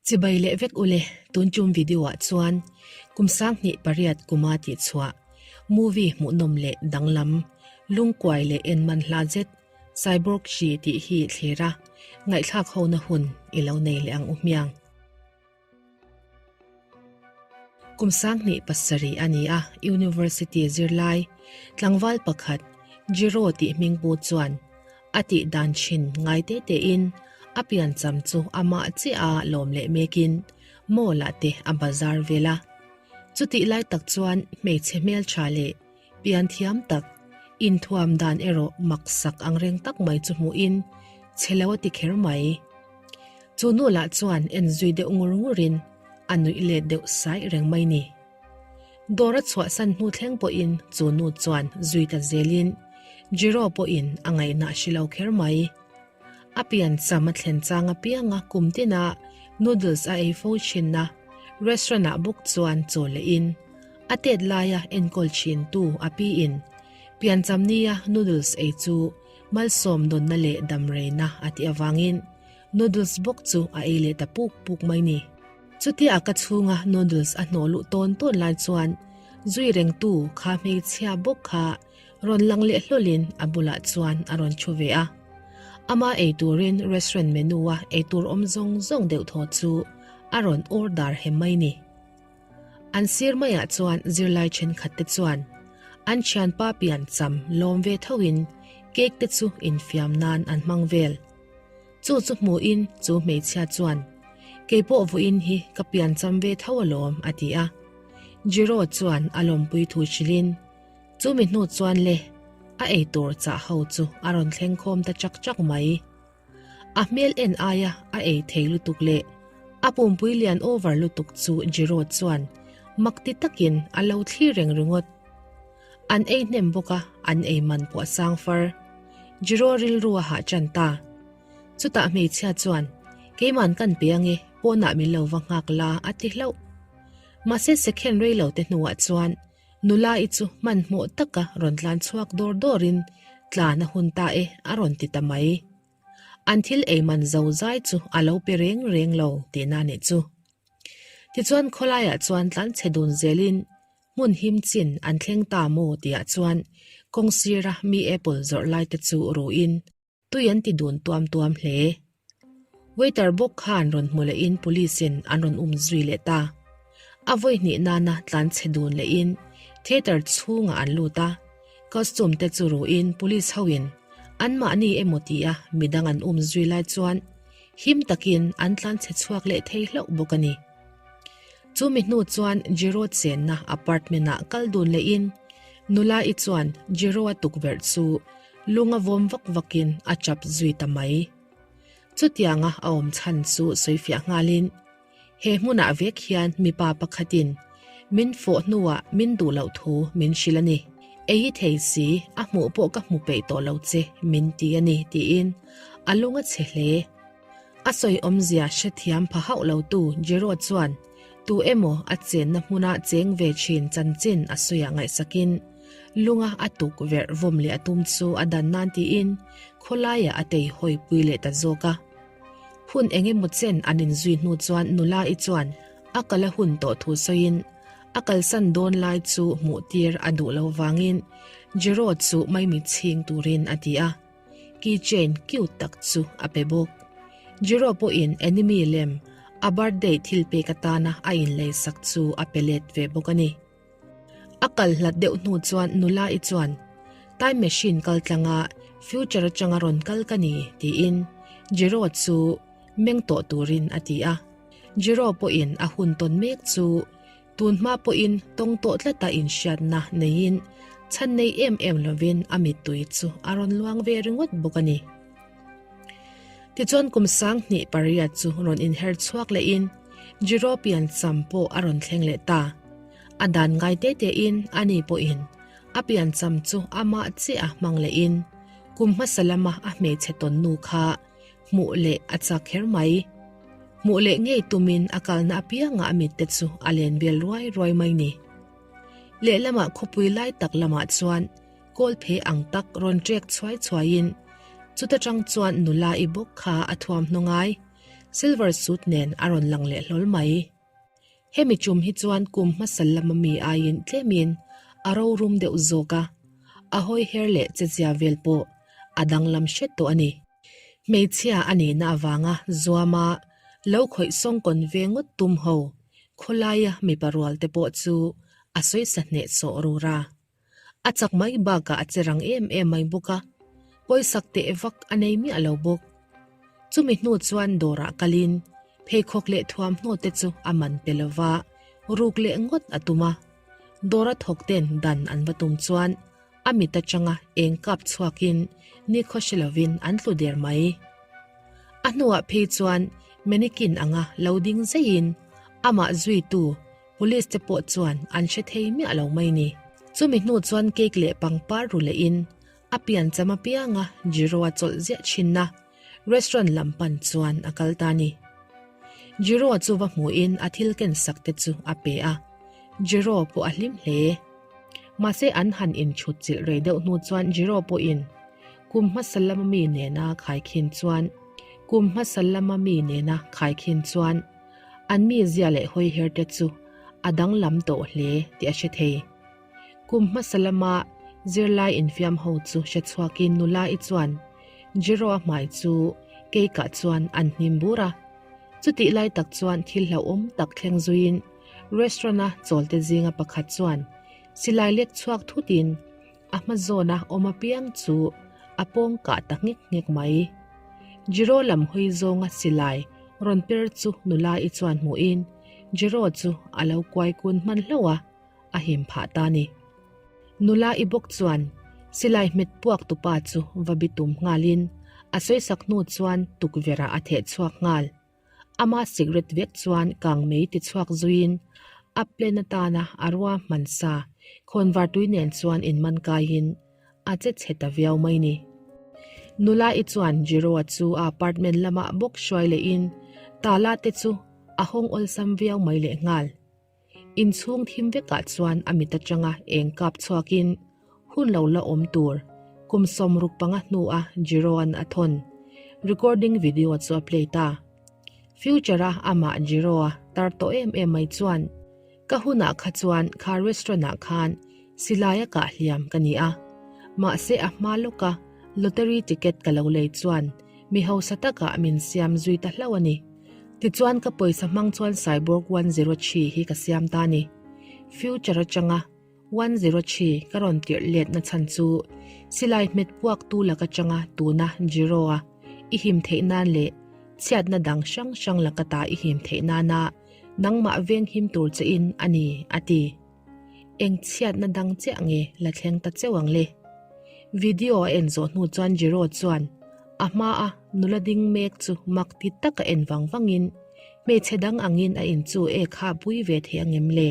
Chibai leh vek ule, tun tum video ah chuan kum 28 kuma tih chhuah movie hmuhnawm leh danglam, lungkuai leh en man hla zet Cyborg Shi tih hi thlir a, ngaihthlak hona hun i lo nei leh ang u hmiang. Kum 27 a ni a, University zirlai tlangval pakhat Jiro tih hming pu chuan a tih dan thin ngai te tein a piancham chu amah chiah a lawm leh mekin mall ah te a bazar vel a. Chutih lai tak chuan hmeichhe hmeltha leh pian thiam tak, inthuam dan erawh maksak angreng tak mai chu hmuhin che lo a ti kher mai. Chu nu lah chuan en zui deuh ngur ngurin a nuih let deuh saih reng mai ni. Dawr a chhuahsan hnu thleng pawhin chu nu chuan zui ta zelin Jiro pawhin a ngaihna hre lo kher mai. A pian cham a thlen chang apianga kum tina noodles a ei fo thinna restaurant ah bawk chuan chaw lehin a tet laia enkawl thin tu a piin piancham nia noodles ei chu malsawm dawnna leh damreina a tih avangin noodles bawk chu a ei leh ta puk puk mai ni. Chutia a ka chhunga noodles a hnawh luh tawn tawn lai chuan zui rengtu kha hmeichhia bawk kha rawn lang leh hlawlin a bulah chuan a rawn thu ve a. Ama ei turin restaurant menu a eitur awm zawng zawng deuh thaw chu a rawn order hem mai ni. An sir maiah chuan zirlai thenkhat te chuan an thianpa pian cham lawm ve thoin cake te chu infiam nan an hmang vel. Chu chu hmuhin chu hmeichhia chuan, Keipawh vawiin hi ka pian cham ve tho alawm a ti a. Jiro chuan a lawmpui thu hrilhin, Chumi hnu chuan le, a eitur chah ho chu a rawn thleng khawm ta chak chak mai. A hmel en aia a ei thei lutuk leh a pumpui lian over lutuk chu Jiro chuan mak ti takin a lo thlir reng ringawt. An ei hnem bawk a, an ei man pawh a sang far. Jiro rilru a hah tan ta. Chutah hmeichhia chuan, Keiman kan pe ange, pawnah min lo va nghak la a ti hlauh. Mahse second rei lo te hnuah chuan Nula i chu hmanhmawh taka rawn tlan chhuak dawr dawrin tlan a hun ta e a rawn ti ta mai. An thil ei man zo zai chu a lo pe reng reng lo tihna nih chu. Tichuan khawlaiah chuan tlan chhe dun zelin hmun him chin an thleng ta maw tihah chuan kawng sira mi apple zawrh lai te chu ruin Tui an ti dun tuam tuam hle. Waiter bawk khan rawn hmu lehin police in an rawn um zui leh ta. A vawi hnih nana tlan chhe dun lehin theatre chhungah an lut a, costume te chu ruhin police ho in anmahni emaw tia midang an um zui lai chuan him takin an tlan chhe chhuak leh thei hlauh bawk a ni. Chumi hnu chuan Jiro chenna apartment ah kal dun lehin nula i chuan Jiro a tukverh chu Lung a vawm vak vakin a chap zui ta mai. Chutianga a awm chhan chu sawifiah nghalin, He hmunah vek hian mipa pakhatin min fawh hnuah min duh loh thu min hrilh a ni. Ei i thei si, a hmuh pawh ka hmu peih tawh lo che min ti a ni tiin a lung a chhe hle. A sawi awmzia hrethiam pha hauh lotu Jero chuan tu emaw a chenna hmuna cheng ve thin chanchin a sawiah ngaihsakin lunga a tukverh vawm leh a tum chu a dan nan tiin khawlaiah a tei hawi pui leh ta zawk a. Hun eng emaw chen an inzui hnu chuan nula-i chuan a kal a hun tawh thu sawiin a kalsan dawn lai chu hmuh tir a duh lo vangin Jero chu maimi chhing turin a ti a. Keychain cute tak chu a pe bawk. Jiro pawhin enemy lem a birthday thil pek atana a inlei sak chu a pe let ve bawk a ni. A kal hlat deuh hnu chuan nula i chuan time machine kal tlanga future atanga rawn kal ka ni tiin Jiro chu meng tawh turin a ti a. Jiro pawhin a hun tawn mek chu Tun hma pawhin tawng tawh tlata inhriatna neiin chhan nei em em lovin a mittui chu a rawn luang ve ringawt bawk a ni. Tichuan kum 28 chu rawn inher chhuak lehin Jiropian cham pawh a rawn thleng leh ta. A dan ngai te tein ani pawhin a piancham chu amah chiah a hmang lehin kum hmasa lama a hmeichhe tawn nu kha Hmuh leh a chak kher mai. Hmuh leh ngei tumin a kalna apiangah a mitte chu a len vel ruai ruai mai ni. Lehlamah khawpui lai tak lamah chuan kawl phe ang tak rawn trek chhuai chhuaiin chuta tang chuan nula i bawk kha a thuamhnaw ngai. Silver suit nen a rawn lang leh hlawl mai. Hemi tum hi chuan kum hmasa lama mi aiin tlemin a rorum deuh zawk a, a hawi her leh chezia vel pawh a danglam hret tawh a ni. Hmeichhia a nihna avanga zuama lo khawih sawngkawn ve ngawt tum ho khawlaia mipa rual te pawh chu a sawisa hneh sawh rur a. A chak mai bakah a che rang em em mai bawk a, pawisak teh vak a nei miah lo bawk. Chumi hnu chuan dawrah kalin pheikhawk leh thuamhnaw te chu a man pe lova ruk leh ngawt a tum a. Dawra thawk ten dan an va tum chuan a mit atanga eng kap chhuakin nikhaw hre lovin an tlu der mai. A hnuah phei chuan mannequin anga lo ding zeiin amah zuitu Police te pawh chuan an hre thei miah lo mai ni. Chumi hnu chuan cake leh pangpar ru lehin a piancham apianga Jiro-a chawlh ziah thinna restaurant lam pan chuan a kal ta ni. Jiro chu va hmuhin a thil ken sak te chu a pe a, Jiro pawh a hlim hle. Mahse an han inchhut chilh rei deuh hnu chuan Jiro pawhin kum hmasa lama mi nena khaikhin chuan kum hmasa lama mi nena khaikhin chuan An mizia leh hawiher te chu a danglam tawh hle tih a hre thei. Kum hmasa lama zirlai infiam ho chu hre chhuakin nula-i chuan Jiro-a hmai chu cake-ah chuan an hnim bur a. Chutih lai tak chuan thil hlauhawm tak thleng zuiin restaurant-a chawlte zinga pakhat chuan silai lek chhuak thutin a hma zawna awm apiang chu a pawng kah ta nghek nghek mai. Jiro lam hawi zawnga silai rawn per chu nula i chuan hmuhin Jiro chu a lo kuai kun hman hlauh a, a him phah ta ni. Nula i bawk chuan silai hmet puak tupa chu va bi tum nghalin a sawisak hnu chuan tukverh ah a theh chhuak nghal. Ama cigarette vek chuan kang mei ti chhuak zuiin a plan atana a ruahman sa khawnvar tui nen chuan inman kaiin a che chhe ta viau mai ni. Nula i chuan Jiro-a chu a apartment lamah bawk hruai lehin tala te chu a hawng awlsam viau mai lehnghal. Inchhung thim vekah chuan a mit atanga eng kap chhuakin hun lo la awm tur kum 65 hnua Jiro-a'n a thawn recording video chu a play ta. Future-a amah Jiro-a tar tawh em em mai chuan ka hunah kha chuan kha restaurant-ah khan silaia kah hliam ka ni a, mahse a hma lawka lottery ticket ka lo lei chuan mi hausa takah min siam zui ta hlauh a ni. Tichuan ka pawisa hmang chuan Cyborg 103 hi ka siam ta ni. Future atanga 103 ka rawn tirh let na chhan chu silai hmet puak tu lak atanga tuna Jiro-a i him theih nan leh chhiatna dang hrang hrang laka ta i him theih nana nangmah veng him tur che in a ni, a ti. Eng chhiatna dang chiah nge la thleng ta cheu ang le? Video a en zawh hnu chuan Jiro chuan a hmaa nula ding mek chu mak ti tak a en vang vangin hmeichhe dang angin a in chu e kha pui ve thei angem le?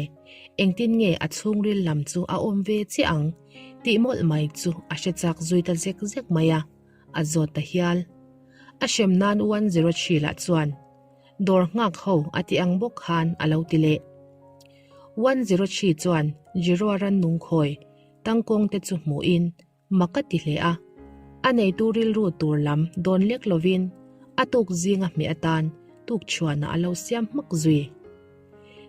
Engtin nge a chhungril lam chu a awm ve chiah ang? tih mawlh mai chu a hre chak zui ta zek zek mai a, a zawt ta hial. A hrem nan 103 lah chuan Dawr nghak ho a ti ang bawk khan a lo ti leh. 103 chuan Jiroa rannung khawi tangkawng te chu hmuhin mak a ti hle a. A neitu rilru tur lam dawn lek lovin a tuk zinga hmeh atan tuk chhuanah a lo siam hmak zui.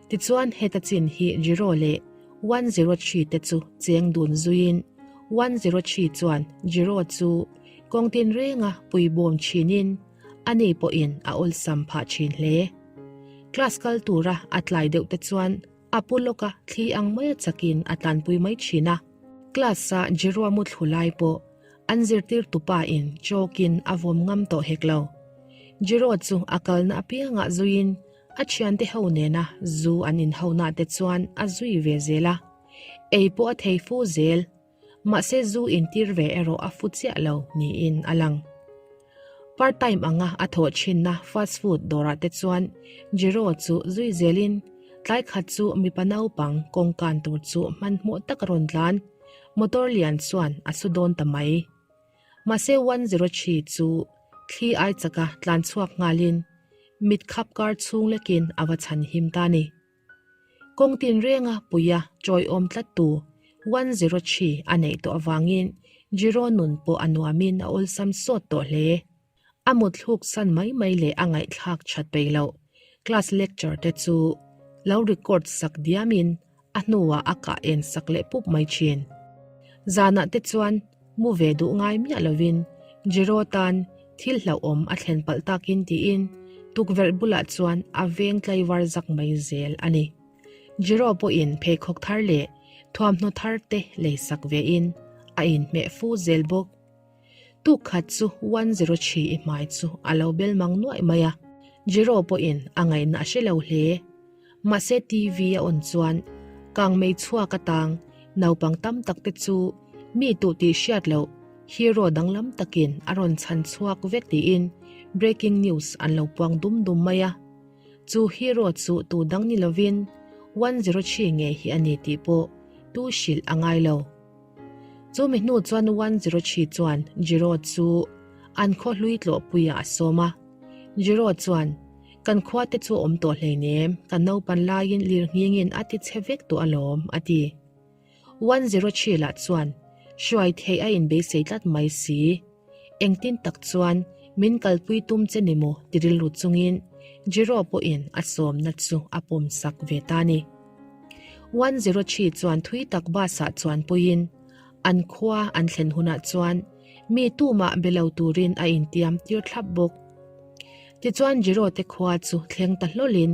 Tichuan heta chin hi Jiro leh 103 te chu cheng dun zuiin 103 chuan Jiro chu kawng tinrenga puibawm thinin Ani pawhin a awlsam phah thin hle. Class kal tura a tlai deuh te chuan a pu lawka thli ang maia chakin a tlanpui mai thin a. Class-a Jeroa mu thlu lai pawh an zirtirtu pa in chalk-in a vawm ngam tawh hek lo. Jeroa chu a kalna apiangah zuiin a thiante ho nena zu an inhona te chuan a zui ve zel a. Ei pawh a thei fu zel. Mahse zu intir ve erawh a fu chiah lo niin a lang. Part time anga a thawh thinna fast food dawrah te chuan Jiro chu zui zelin tlai khat chu mipa naupang kawngkan tur chu hmanhmawh tak a rawn tlan. Motor lian chuan a su dawn ta mai. Mahse 103 chu thli ai chaka tlan chhuak nghalin mit khap kar chhung lekin a va chhan him ta ni. Kawng tinrenga puia chawiawm tlattu 103 a neih tawh avangin Jiro nun pawh a nuamin a awlsam sawt tawh hle. A mutthluk san mai mai leh a ngaihthlak that peih loh. Class lecture te chu lo record sak diamin a hnuah a kah en sak leh pup mai thin. Zanah te chuan mu ve duh ngai miah lovin Jero tan thil hlauhawm a thlen palh takin tiin tukverh bulah chuan a veng tlaivar zak mai zel a ni. Jero pawhin pheikhawk thar leh thuamhnaw thar te lei sak vein a inhmeh fu zel bawk. Tuk khat chu 103 i hmai chu a lo bel mang nuaih mai a, Jero pawhin a ngaihna a hre lo hle. Mahse TV a on chuan kangmei chhuak atang naupang tam tak te chu mi tuh tih hriat loh hero danglam takin a rawn chhan chhuak vek tiin breaking news an lo puang dum dum mai a. Chu hero chu tu dang ni lovin 103 ngei hi a ni tih pawh tu hrilh a ngai lo. Chu mi hnu chuan 103 chuan Jiro chu an khaw hlui tlawhpuiah a sawm a. Jiro chuan, Kan khua te chu awm tawh hleinem, kan naupan laiin lirnghingin a ti chhe vek tawh alawm, a ti. 103 lah chuan hruai theih a inbeisei tlat mai si. Engtin tak chuan min kalpui tum che ni maw ti rilru chungin Jiro pawhin a sawmna chu a pawmsak ve ta ni. 103 chuan thui tak bus ah chuan puiin an khua an thlen hunah chuan mi tumah be lo turin a intiam tir thlap bawk. Tichuan Jiro te khua chu thleng ta hlawlin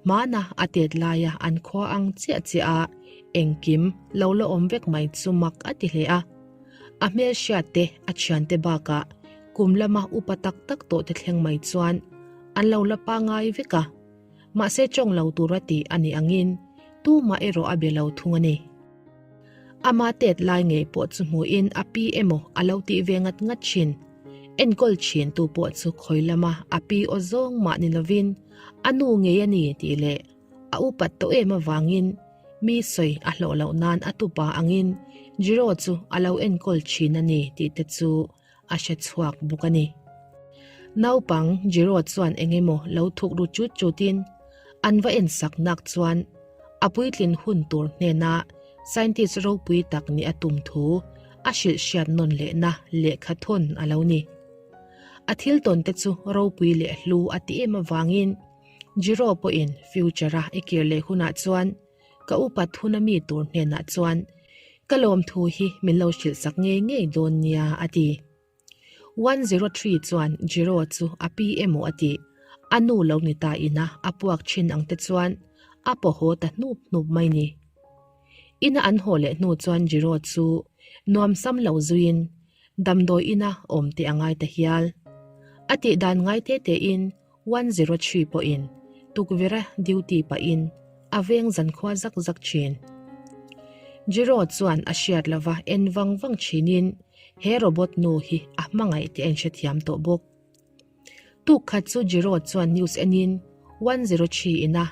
hmana a tet laia an khua ang chiah chiah a engkim lo la awm vek mai chu mak a ti hle a. A hmelhriat te a thiante bakah kum lama upa tak tak tawh te thleng mai chuan an lo la pangai vek a. Mahse tawng lo tura tih a nih angin tumah erawh a be lo thung a ni. Ama tet lai ngei pawh chu hmuhin a pi emaw a lo tih ve ngat ngat thin. Enkawl thin tu pawh chu khawi lama a pi aw zawng mah ni lovin a nu ngei a ni tih leh a upat tawh em avangin mi sawi a hlawh loh nan a tupa angin Jiro chu a lo enkawl thin a ni tih te chu a hre chhuak bawk a ni. Naupang Jiro chuan eng emaw lo thuk ru chut chutin an va en sak nak chuan a puitlin hun tur hnena scientist ropui tak nih a tum thu a hrilh hriat nawn lehna lehkha thawn a lo ni. A thil tawn te chu ropui leh hlu a ti em avangin Jiro pawhin future-a i kir leh hunah chuan Ka upat hun a mi tur hnenah chuan ka lawmthu hi min lo hrilh sak ngei ngei dawn nia a ti. 103 chuan Jiro chu a pi emaw a ti, a nu lo ni ta ina a puak thin ang te chuan a paw haw ta hnup hnup mai ni. Ina an haw leh hnu chuan Jiro chu nuamsam lo zuiin damdawi ina awm te a ngai ta hial. A tih dan ngai te tein 103 pawhin tukverha duty pahin a veng zankhua zak zak thin. Jiro chuan a hriat lova en vang vang thinin he robot nu hi a hmangaih tih a inhrethiam tawh bawk. Tuk khat chu Jiro chuan news enin 103 ina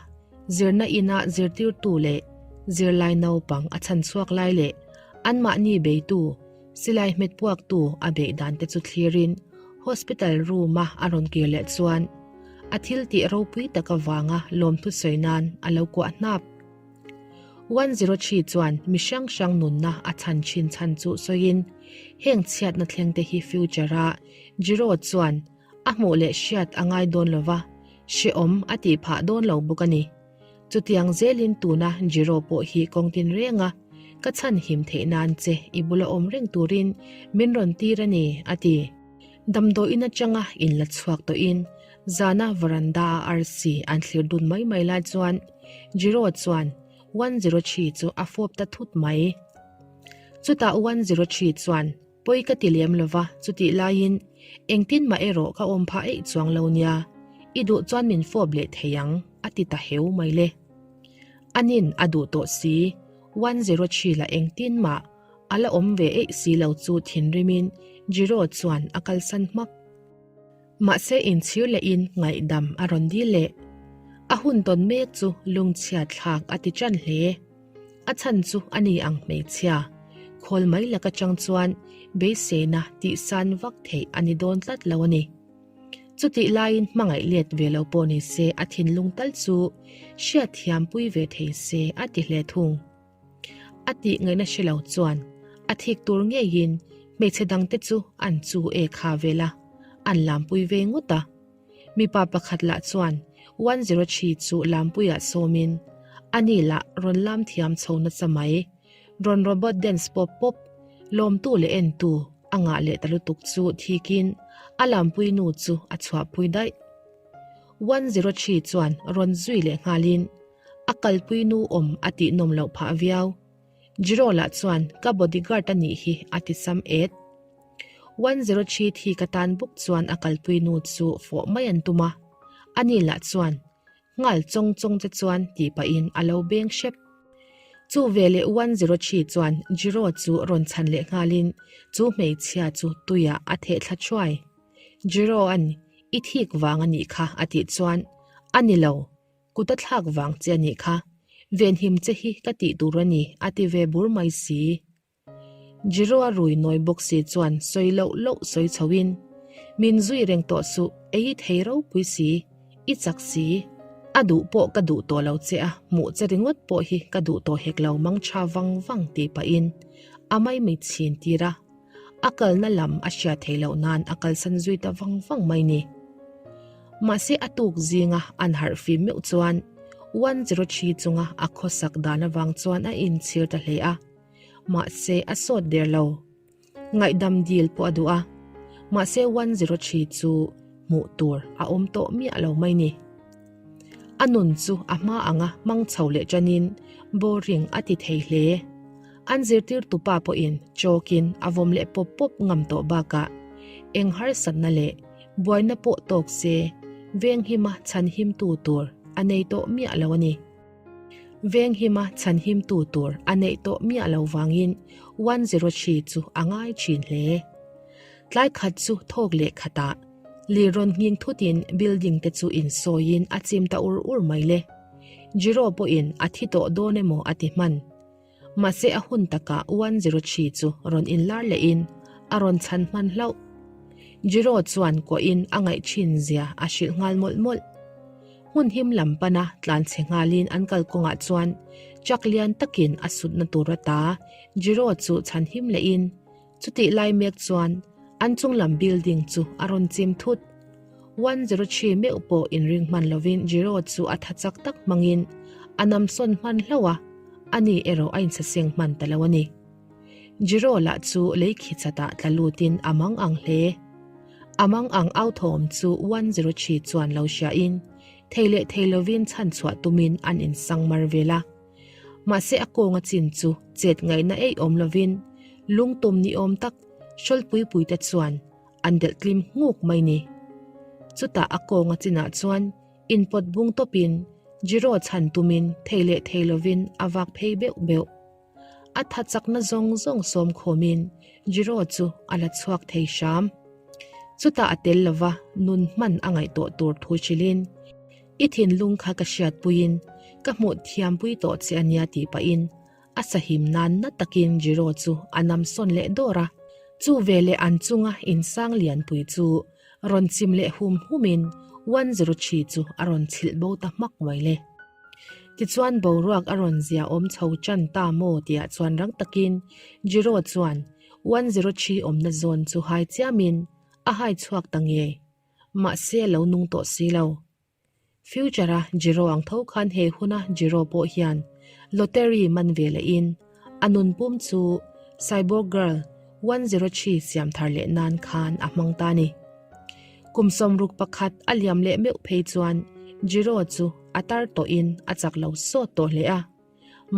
zirna ina zirtirtu leh zirlai naupang a chhan chhuak lai leh anmahni beitu Silai hmet puaktu a beih dan te chu thlirin hospital room a a rawn kir leh chuan a thil tih ropui tak avanga lawmthu sawi nan a lo kuah hnap. 103 chuan mi hrang hrang nunna a chhan thin chhan chu sawiin heng chhiatna thleng te hi future a Jiro chuan a hmuh leh hriat a ngai dawn lova hrehawm a tih phah dawn lo bawk a ni. Chutiang zelin tuna Jiro pawh hi kawng tin reng a, ka chhan him theih nan che i bula awm reng turin min rawn tir a ni, a ti. Damdawiin atanga in la chhuak tawhin zana veranda a arsi an thlir dun mai mai lai chuan Jiro chuan 103 chu a fawp ta thut mai. Chutah 103 chuan Pawi ka ti lem lova, chutih laiin engtin mah erawh ka awm phah eih chuang lo nia, i duh chuan min fawp leh thei ang, a ti ta heu mai le. Anin a duh tawh si, 103 la engtin mah a la awm ve eih si lo chu thinrimin Jiro chuan a kalsan hmak. Mahse inchhir lehin ngaihdam a rawn dil leh. A hun tawn mek chu lungchhiat thlak a ti ṭan hle. A chhan chu a ni ang hmeichhia. Khawl mai lak atang chuan beiseina tihsan vak theih a ni dawn tlat lo a ni. Chutih laiin hmangaih let ve lo pawh ni se a thinlung tal chu hriatthiam pui ve thei se a ti hle thung. A tih ngaihna hre lo chuan a thik tur ngeiin hmeichhe dangte chu an chu e kha vel a. an lampui ve ngawt a. Mipa pakhat lah chuan 103 chu lampuiah sawmin ani lah rawn lam thiam chho nasa mai. Rawn robot dance pawp pawp, lawmtu leh entu a ngah leh ta lutuk chu thikin a lampui nu chu a chhuahpui daih. 103 chuan rawn zui leh nghalin a kalpui nu awm a tih nawm loh phah viau. Jiro lah chuan ka bodyguard a nih hi a ti sam et. 103 thi ka tan bawk chuan a kalpui nu chu fawh mai an tum a, ani lah chuan Nghal chawng chawng che chuan tih pahin a lo beng hrep. Chu veleh 103 chuan Jiro chu rawn chhan leh nghalin chu hmeichhia chu tuiah a theh thla thuai. Jiro-a'n i thik vang a nih kha a tih chuan, A ni lo, kut a thlak vang che a nih kha, venhim che hi ka tih tur a ni a ti ve bur mai si. Jiro a rui nawi bawk si chuan sawi loh loh sawi chho in, Min zui reng tawh suh, ei i thei ropui si, i chak si, a duh pawh ka duh tawh lo che a, hmuh che ringawt pawh hi ka duh tawh hek lo mang tha vang vang tih pahin a maimit chhin tir a, a kalna lam a hriat theih loh nan a kalsan zui ta vang vang mai ni. Mahse a tuk zinga an harh fim meuh chuan 103 chunga a khawsak dan avang chuan a inchhir ta hle a. Mahse a sawt der lo. Ngaihdam dil pawh a duh a. Mahse 103 chu hmuh tur a awm tawh miah lo mai ni. A nun chu a hma anga hmang chho leh tanin boring a ti thei hle. An zirtirtu pa pawhin chawkin a vawm leh pawp pawp ngam tawh bakah eng harsatna leh buaina pawh tawk se venghima chhanhimtu tur a nei tawh miah lo a ni. Venghima chhanhimtu tur a neih tawh miah lo vangin 103 chu a ngai thin hle. Tlai khat chu thawk leh khatah lir rawn nghing thutin building te chu insawiin a chim ta ur ur mai le. Jiro pawhin a thi tawh dawn emaw a ti hman. Mahse a hun takah 103 chu rawn inlar lehin a rawn chhan hman hlauh. Jiro chuan kuahin a ngaih thin zia a hrilh nghal mawlh mawlh. Hmun him lam pana tlan chhe nghalin an kalkawngah chuan truck lian takin a sutna tur ata Jiro chu chhan him lehin chutih lai mek chuan an chung lam building chu a rawn chim thut. 103 meuh pawh inring hman lovin Jiro chu a tha chak tak hmangin a namsawn hman hlauh a, ani erawh a insaseng hman ta lo a ni. Jiro lah chu lei khi chatah tla lutin a mang ang hle. A mang ang au thawm chu 103 chuan lo hriain thei leh thei lovin chhan chhuah tumin an insang mar vel a. Mahse a kawnga chin chu chet ngaihna ei awm lovin lungtum ni awm tak hrawlpui puite chuan an delh tlim nghuk mai ni. Chutah a kawnga chinah chuan inpawt bung tawpin Jiro chhan tumin thei leh thei lovin a vak phei beuh beuh. A tha chakna zawng zawng sawm khawmin Jiro chu a la chhuak thei hram. Chutah a tel lova nun hman a ngaihtuah tur thu hrilhin, I thinlung kha ka hriatpuiin ka hmuh thiampui tawh che a nia tih pahin a sahim nan na takin Jiro chu a nam sawn leh dawr a. Chu veleh an chunga insang lianpui chu rawn chim leh hum humin 103 chu a rawn chhilh bo ta hmak mai le. Tichuan boruak a rawn zia awm chho tan ta maw tihah chuan rang takin Jiro chuan 103 awmna zawn chu hai chiamin a hai chhuak ta nge. Mahse a lo nung tawh si lo. Future-a Jiro ang tho khan he huna Jiro pawh hian lottery man ve lehin a nun pum chu Cyborg Girl 103 siam thar leh nan khan a hmang ta a ni. Kum 61 a liam leh meuh phei chuan Jiro chu a tar tawhin a chak lo sawt tawh hle a.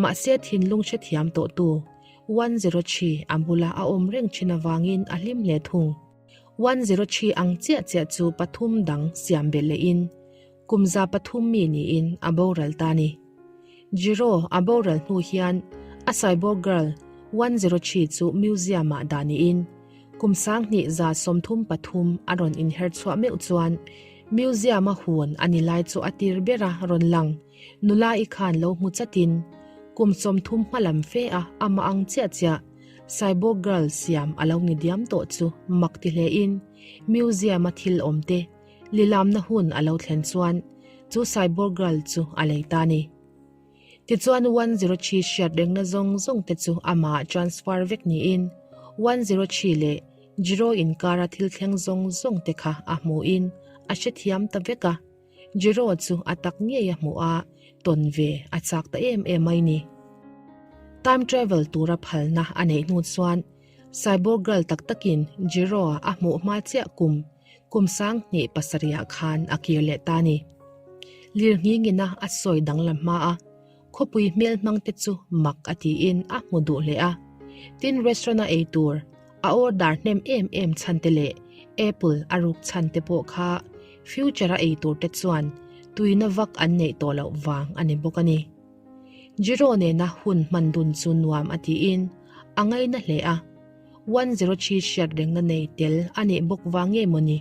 Mahse thinlung hrethiam tawhtu 103 a bula a awm reng thin avangin a hlim hle thung. 103 ang chiah chiah chu pathum dang siam belh lehin kum 300 mi niin a boral ta a ni. Jiro a boral hnu hian a cyborg girl 103 chu museum ah dah niin kum 2133 a rawn inher chhuah meuh chuan museum a hun a ni lai chu a tir bera rawn lang nula i khan lo hmu chatin kum 30 hma lam fe a amah ang chiah chiah cyborg girl siam a lo ni diam tawh chu mak ti hle in museum a thil awm te Lilamna hun a lo thlen chuan chu cyborg girl chu a lei ta a ni. Tichuan 103 hriat rengna zawng zawng te chu amah transfer vek niin 103 leh Jiro inkara thil thleng zawng zawng te kha a hmuhin a hrethiam ta vek a. Jiro chu a tak ngei a hmuh a, tawn ve a chak ta em em mai ni. Time travel tura phalna a neih hnu chuan Cyborg Girl tak takin Jiro a hmuh hma chiah kum kum 2007 ah khan a kir leh ta ni. Lirnghingina a sawi danglam hma a, Khawpui hmel hmang te chu mak a tiin a hmu duh hle a. Tin restaurant a ei tur a order hnem em em chhan te leh apple a ruk chhan te pawh kha future a ei tur te chuan tuina vak an neih tawh loh vang a ni bawk a ni. Jiro nena hun hman dun chu nuam a tiin a ngaina hle a. 103 hriat rengna nei tel a nih bawk vang nge mawni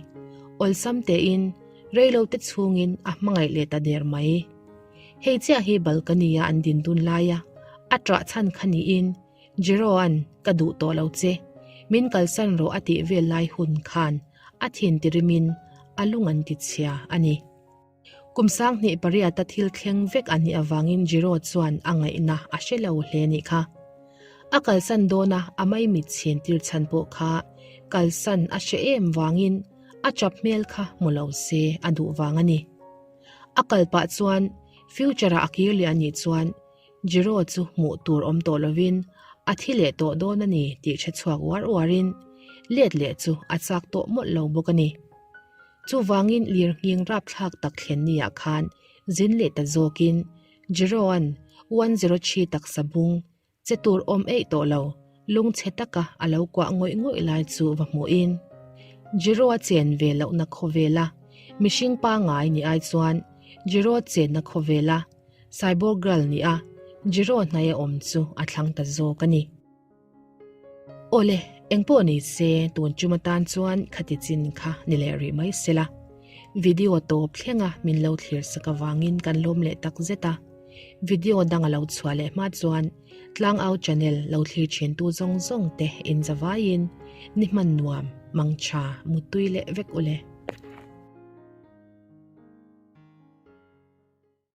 awlsam tein reilo te chhungin a hmangaih leh ta der mai. Hei chiah hi balcony-a an din dun laia a ṭah chhan kha niin Jero-a'n ka duh tawh lo che, min kalsan rawh a tih vel lai hun khan a thin tirimin a lung an tichhia a ni. Kum 28 a thil thleng vek a nih avangin Jero chuan a ngaihna a hre lo hle nih kha. A kalsan dawna a maimit chhin tir chhan pawh kha kalsan a hre em vangin a chap hmel kha hmu lo se a duh vang a ni. A kal pah chuan future ah a kir leh a nih chuan Jiro chu hmuh tur awm tawh lovin a thi leh tawh dawn a ni tih hre chhuak uar uarin let leh chu a chak tawh mawlh lo bawk a ni. Chuvangin lirnghing rapthlak tak thlen ni ah khan zin leh ta zawkin Jiro-a'n 103 taksa bung Che tur awm eih tawh lo, lungchhe taka a lo kuah ngawih ngawih lai chu va hmuhin Jiro a chen ve lohna khawvela mihring pangngai ni ai chuan Jiro chenna khawvela cyborg girl ni a Jiro hnaia awm chu a thlang ta zawk a ni. Awle, engpawh ni se tun chum atan chuan khati chin kha ni leh rih mai sela. Video tawp thlenga min lo thlir sak avangin kan lawm leh tak zet a. Video dang a lo chhuah leh hma chuan Tlangau channel lo thlir thin tu zawng zawng te in zavaiin ni hman nuam, mangtha, muttui leh vek ule.